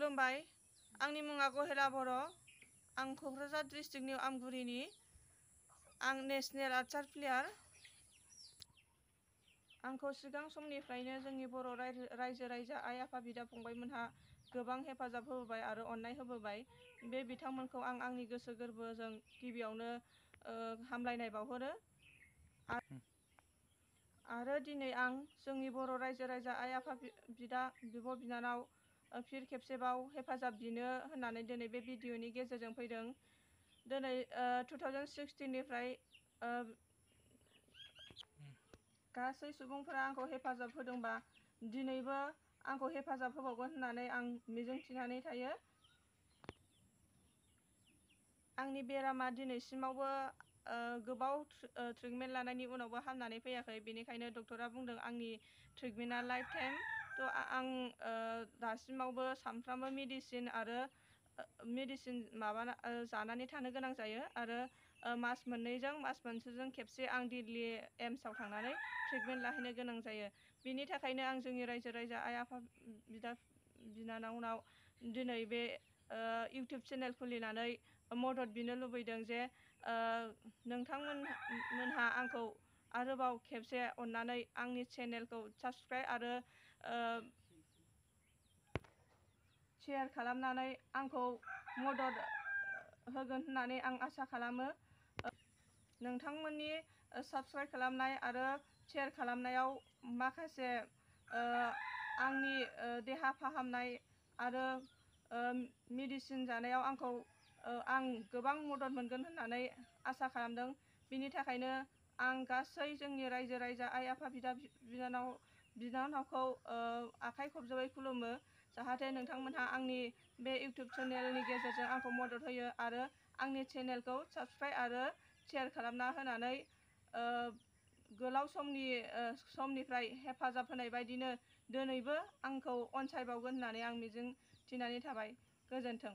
खुलुमबाय। आंनि मुङा गहेला बर'। आं क'क्राझार डिस्ट्रिक्टनि आमगुरिनि। आं नेशनेल आर्चार प्लेयार। आंखौ सिगां समनिफ्रायनो जोंनि बर' रायजो राजा आइ आफा बिदा फंबायमोनहा गोबां हेफाजाब होबोबाय आरो अननाय होबोबाय। बे बिथांमोनखौ आं आंनि गोसो गोरबोजों गिबियावनो हामलायनाय बावहरो। आरो दिनै आं जोंनि बर' रायजो राजा आइ आफा बिदा बिब' बिनानाव फिन खेबसेबाव हेफाजाब बिनो होननानै दिनै बे भिडिअनि गेजेरजों फैदों। दिनै 2016निफ्राय गासै सुबुंफोरा आंखौ हेफाजाब होदोंबा दिनैबो आंखौ हेफाजाब होबावगोन होननानै आं मिजिंथिनानै थायो। आंनि बेरामा दिनैसिमावबो गोबाव ट्रिटमेन्ट लानायनि उनावबो हामनानै फैयाखै। बेनिखायनो डक्टरा बुंदों आंनि ट्रिटमेन्टआ लाइफ टाइम। थ' आं दासिमावबो सानफ्रामबो मेडिसिन जानानै थानो गोनां जायो आरो मास मोननैजों मास मोनसेजों खेबसे आं दिल्ली एम्सआव थांनानै ट्रिटमेन्ट लाहैनो गोनां जायो। बिनि थाखायनो आं जोंनि रायजो राजा आइ आफा बिदा बिनानावनाव दिनै बे इउटुब चेनेल खुलिनानै मदद बिनो लुबैदों जे नोंथांमोनहा आंखौ आरोबाव खेबसे अननानै आंनि चेनेलखौ साबस्क्राइब आरो शेयार खालामनानै आंखौ मदद होगोन होननानै आं आसा खालामो। नोंथांमोननि साबस्क्राइब खालामनाय आरो शेयार खालामनायाव माखासे आंनि देहा फाहामनाय आरो मेडिसिन जानायाव आं गोबां मदद मोनगोन होननानै आसा खालामदों। बिनि थाखायनो आं गासै जोंनि रायजो राजा आइ आफा बिदा बिनानावखौ आखाइ खबजबै खुलुमो। जाहाथे नोंथांमोनहा आंनि बे इउटुब चेनेलनि गेजेरजों आंखौ मदद होयो आरो आंनि चेनेलखौ साबस्क्राइब आरो शेयार खालामना होनानै गोलाव समनिफ्राय हेफाजाब होनाय बायदिनो दिनैबो आंखौ अनसायबावगोन होननानै आं मिजिं थिनानै थाबाय। गोजोन्थों।